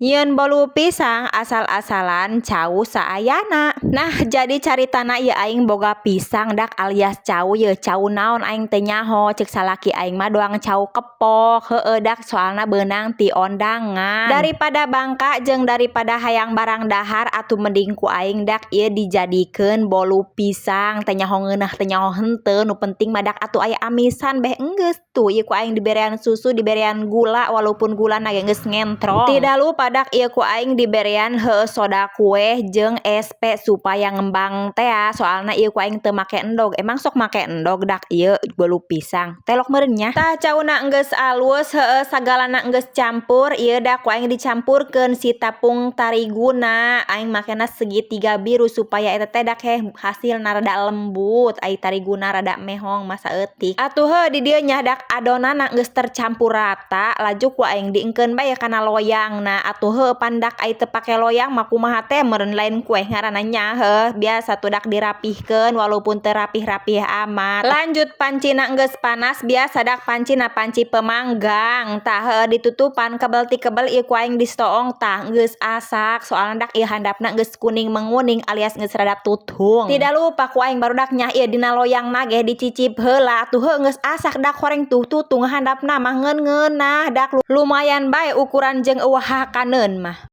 Nyieun bolu pisang asal-asalan cau saayana. Nah, jadi caritana ieu aing boga pisang dak alias cau ye, cau naon aing teu nyaho, ceuk salaki aing mah doang cau kepok. Heueuh dak, soalna beunang ti ondangan. Daripada bangka jeung daripada hayang barang dahar, atuh mending ku aing dak ieu dijadikeun bolu pisang. Teu nyaho ngeunah, teu nyaho henteu, nu penting mah dak atuh aya amisan beh enggeus tuh ieu ku aing diberean susu, diberean gula, walaupun gulana ge geus ngentrong. Tidak lupa dak ieu ku aing diberean heueuh soda kue jeung SP supaya ngembang tea, soalna ieu ku aing teu make endog. Emang sok make endog dak ieu bolu pisang? Telok meureun nya. Tah, cauna enggeus alus, heueuh, sagalana enggeus campur, ieu dak ku aing dicampurkeun si tepung tariguna. Aing makena segitiga biru supaya eta teh dak heh hasilna rada lembut, ai tariguna rada mehong mah saeutik. Atuh heuh di dieu nya dak adonanna geus tercampur rata, laju ku aing diengkeun bae kana loyangna. Atuh heuh pan dak ai teu pake loyang mah kumaha teh meureun, lain kue ngaranna nya. Heuh, biasa tuh dak dirapihkeun walaupun teu rapih-rapih amat. Lanjut, pancina geus panas, biasa dak pancina panci pemanggang. Tah heuh, ditutupan kebel ti kebel ieu ku aing distoong, tah geus asak, soalna dak ieu handapna geus kuning menguning alias geus rada tutung. Tidak lupa ku aing barudak nyah ieu dina loyangna ge dicicip heula. Atuh heuh geus asak dak, horeng tuh tutung handapna mah ngeun-ngeunah dak, lumayan bae ukuran jeung euweuh hakaneun mah.